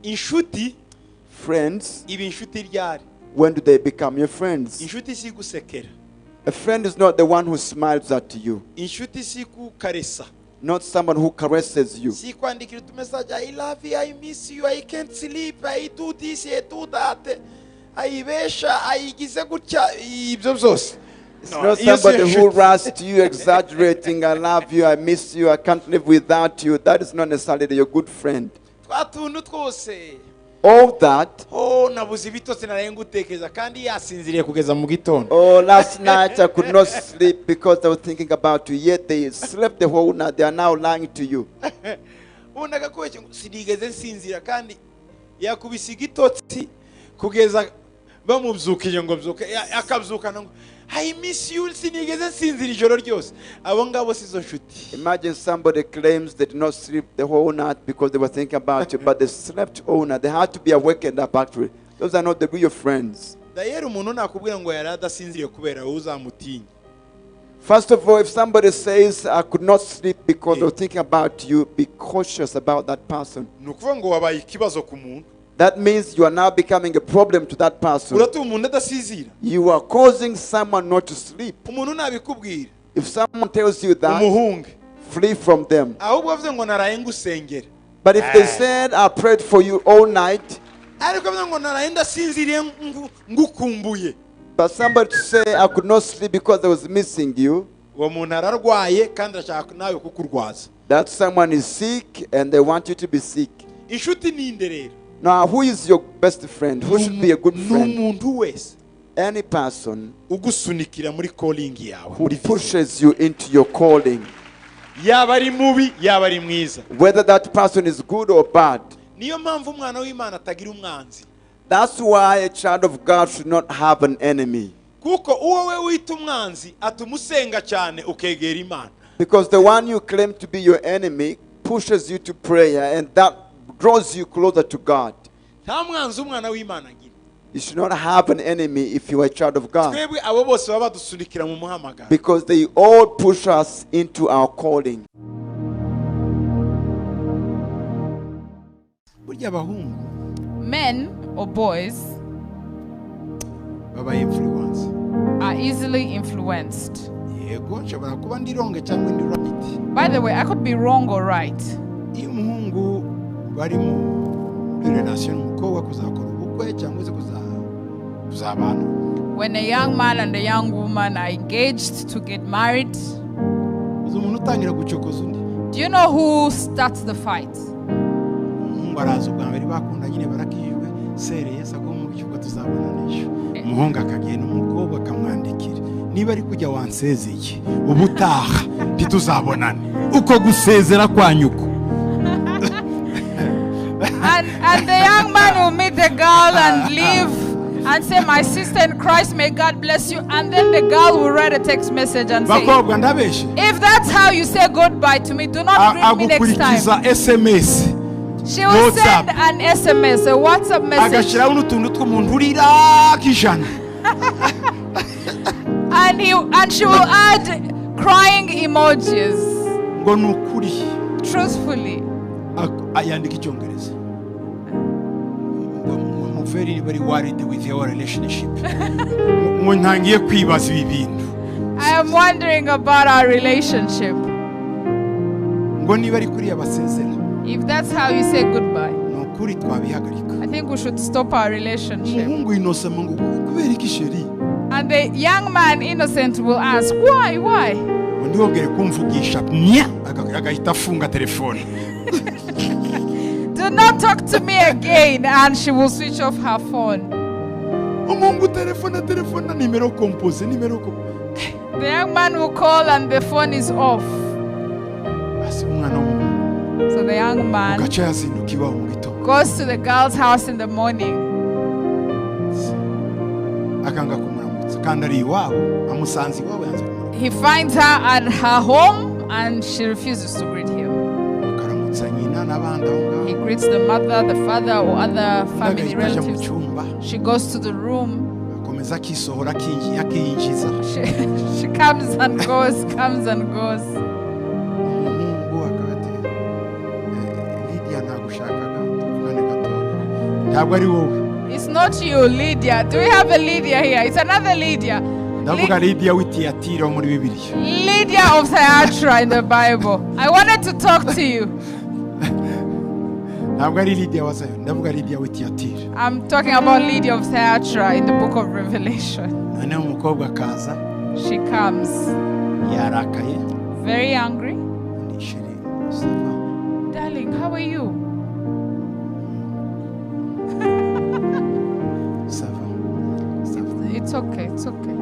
Inshuti Friends, iba inshuti ryari? When do they become your friends? Inshuti si gusekera. A friend is not the one who smiles at you, Inshuti si kukaresa. Not someone who caresses you. Si kwandikira utumessage, "I love you, I miss you, I can't sleep, I do this, I do that," ayibesha ayigize gutya ibyo byose. It's No, not iyo si somebody who inshuti. writes to you exaggerating, "I love you, I miss you, I can't live without you." That is not necessarily your good friend. Twa tuntu twose. All that, "Oh, nabuze ibitotsi naraye ngutekereza," kandi yasinziriye kugeza mu gitondo. "Oh, last night I could not sleep because I was thinking about you." Yet they slept the whole night. They are now lying to you. Ubundi akakubeshya ngo sinigeze nsinzira kandi yakubise igitotsi kugeza bamubyukije ngo byuke akabyukana ngo "I miss you, sinigeze nsinzira ijoro ryose." Abo ngabo si zo nshuti. Imagine somebody claims they did not sleep the whole night because they were thinking about you, but they slept all night. They had to be awakened up, actually. Those are not the real friends. Dayeri umuntu nakubwira ngo yari adasinziriye kubera wowe uzamutinya. First of all, if somebody says, "I could not sleep because I was thinking about you," be cautious about that person. Ni ukuvuga ngo wabaye ikibazo ku muntu. That means you are now becoming a problem to that person. Uratuma umuntu adasinzira. You are causing someone not to sleep. Umuntu nabikubwira, If someone tells you that, umuhunge. Flee from them. Ahubwo bavuze ngo naraye ngusengera. But if they said, "I prayed for you all night," Ariko bavuze ngo naraye ndasinziriye ngukumbuye, but somebody to say, "I could not sleep because I was missing you," uwo muntu ararwaye kandi arashaka nawe kukurwaza. That someone is sick and they want you to be sick. Inshuti ninde rero? Now, who is your best friend? Who should be a good Ni friend? Umuntu wese Any person ugusunikira muri calling yawe, who muri vision. Pushes you into your calling. Yaba ari mubi yaba ari mwiza. Whether that person is good or bad. Niyo mpamvu umwana w'Imana atagira umwanzi. That's why a child of God should not have an enemy. Kuko uwo we wita umwanzi atuma usenga cyane ukegera Imana. Because the one you claim to be your enemy pushes you to prayer, and that draws you closer to God. Nta mwanzi umwana w'Imana agira. You should not have an enemy if you are a child of God. Twebwe abo bose baba badusunikira mu muhamagaro. Because they all push us into our calling. Burya abahungu Men or boys baba influence are easily influenced. Yego nshobora kuba ndi wrong cyangwa ndi right. By the way, I could be wrong or right. Iyo umuhungu bari muri relation n'umukobwa kuzakora ubukwe cyangwa se kuzabana, When a young man and a young woman are engaged to get married, uzi umuntu utangira gucokoza undi? Do you know who starts the fight? Umuhungu araza ubwa mbere bakunda nyine barakijwe sere Yesu aguha umugisha ubwo tuzabona n'ejo. Umuhungu akagenda umukobwa akamwandikira niba ari kujya wansezeye ubutaha ntituzabonane uko gusezera kwanyu uko. And the young man will meet the girl and leave and say, "My sister in Christ, may God bless you." And then the girl will write a text message and say, Bakobwa ndabeshe? "If that's how you say goodbye to me, do not greet me next time." Agukurikiza SMS. She will send WhatsApp. An SMS, a WhatsApp message. Agashyiraho n'utuntu tw'umuntu urira k'ijana. And she will add crying emojis. Ngo ni ukuri. Truthfully. Yandika icyongereza ngo I'm very, very worried with your relationship, ngo ntangiye kwibaza ibi bintu. I am wondering about our relationship. Ngo niba ari kuriya basezera, If that's how you say goodbye, ni ukuri twabihagarika. I think we should stop our relationship. Umuhungu innocent ngo kubera iki chérie? And the young man, innocent, will ask, "Why, why?" Ngo ntiwongere kumvugisha nya agahita afunga telefone. "Do not talk to me again." And she will switch off her phone. Umuhungu telefone telefone numéro composé numéro The young man will call and the phone is off. Basi umwana w'umuhungu So the young man gaca yazinduka iwabo mu gitondo. Goes to the girl's house in the morning. Akanga kumuramutsa kandi ari iwabo amusanze iwabo yanze kumuramutsa. He finds her at her home and she refuses to greet him. Akaramutsa nyina n'abandi aho ngaho. He greets the mother, the father, or other family Undi agahita ajya mu relatives. Cyumba. She goes to the room. Akomeza akisohora akiyinjiza. She comes and goes, comes and goes. Umuhungu akaba ati "Eh, Lydia nagushakaga tuvugane gatoya." Ntabwo ari wowe. It's not you, Lydia. Do we have a Lydia here? It's another Lydia. Ndavuga Lydia w'i Tiyatira wo muri Bibiliya. Lydia of Thyatira in the Bible. I wanted to talk to you. Ntabwo ari Lydia wa Zion, ndavuga Lydia w'i Tiyatira. I'm talking about Lydia of Thyatira in the book of Revelation. Noneho umukobwa akaza. She comes. Yarakaye. Very angry. Chérie, ça va? Darling, how are you? Ça va. Ça va. It's okay, it's okay.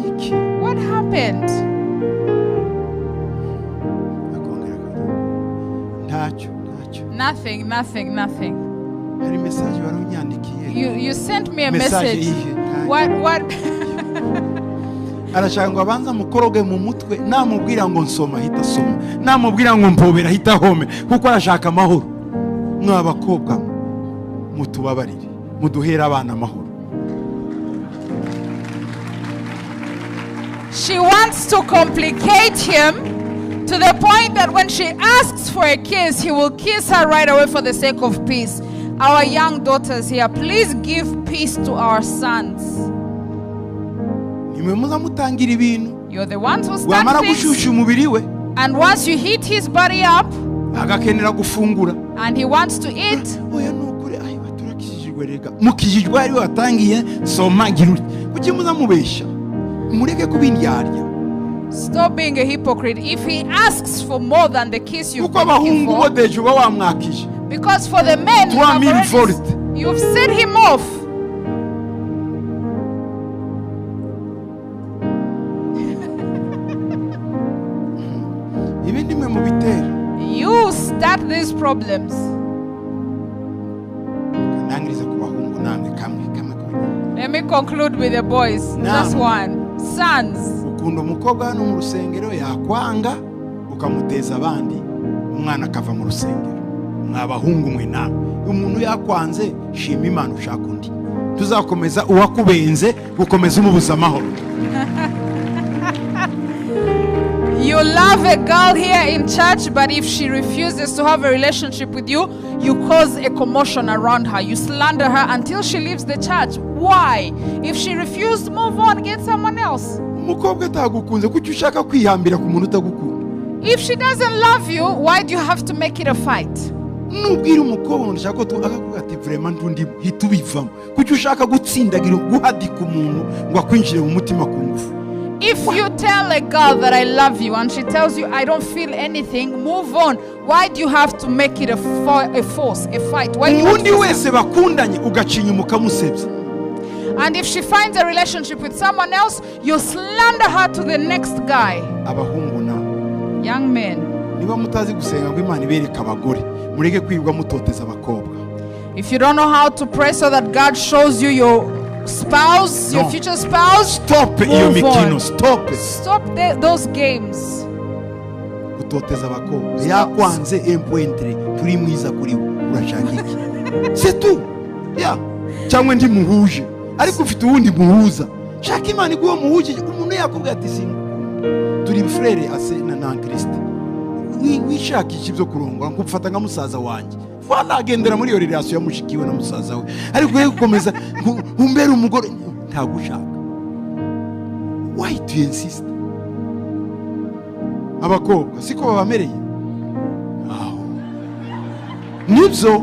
Niki. What happened? Akongera akagira, Ntacyo, ntacyo. Nothing, nothing, nothing. Hari message wari unyandikiye. You sent me a Message message. iyihe? Ntacyo. What? Arashaka ngo abanze amukoroge mu mutwe, namubwira ngo nsoma ahita asoma, namubwira ngo mpobera ahita ahome, kuko arashaka amahoro. Mwa bakobwa mutubabarire, muduhere abana amahoro. She wants to complicate him to the point that when she asks for a kiss, he will kiss her right away for the sake of peace. Our young daughters here, please give peace to our sons. Nimwe muza mutangira ibintu. You're the ones who start Wamara things. gushyushya umubiri we, And once you heat his body up, agakenera gufungura. and he wants to eat. Oya ni ukuri, ayi baturakijijwe rega. Mukijijwe ari we watangiye, soma gira uti. Kuki muza mubeshya? Mureke kubindyarya. Stop being a hypocrite. If he asks for more than the kiss you've Kuko been looking abahungu bo for, deje uba wamwakije. because for the men, Trois mille volts. you've set him off. Ibindi mwe mubitera. You start these problems. Nangirize ku bahungu namwe kamwe kamwe kamwe. Let me conclude with the boys. Now. Just one. Sons. Ukunda umukobwa hano mu rusengero yakwanga ukamuteza abandi, umwana akava mu rusengero. Mwa bahungu mwe namwe. Umuntu yakwanze shima Imana ushaka undi. Tuzakomeza uwakubenze gukomeza umubuza amahoro. You love a girl here in church, but if she refuses to have a relationship with you, you cause a commotion around her. You slander her until she leaves the church. Why? If she refused, move on, get someone else. Umukobwa atagukunze kuki ushaka kwihambira ku muntu utagukunda? If she doesn't love you, why do you have to make it a fight? Nubwira umukobwa ngo ndashaka ko akakuga ati vraiment ndundi hita ubivamo. Kuki ushaka gutsindagira guhadika umuntu ngo akwinjire mu mutima ku ngufu? If you tell a girl that I love you and she tells you I don't feel anything, move on. Why do you have to make it a force, a fight? Why do you have Uwundi to wese bakundanye ugacinya umukamusebya. And if she finds a relationship with someone else, you slander her to the next guy. Abahungu na Young men, niba mutazi gusenga ngo Imana ibereke abagore, mureke kwirwa mutoteza abakobwa. If you don't know how to pray so that God shows you your spouse, your No. future spouse, Stop iyo move mikino, on. stop. Stop those games. Gutoteza abakobwa. Yakwanze empointre turi mwiza kuri we, urashaka iki? C'est tout. Yeah. Cyangwa ndi muhuje. Ariko ufite uwundi muhuza. Shaka Imana iguhe muhuje, umuntu yakubwira ati singukunda. Turi frere ase na Christ. Wishakisha ibyo kurongora ngufata nka musaza wanjye. Voilà, agendera muri iyo relation ya mushikiwe na musaza we. Ariko ye gukomeza umbere umugore ntagushaka. Why do you insist? Abakobwa siko babamereye. Aho. Nibyo.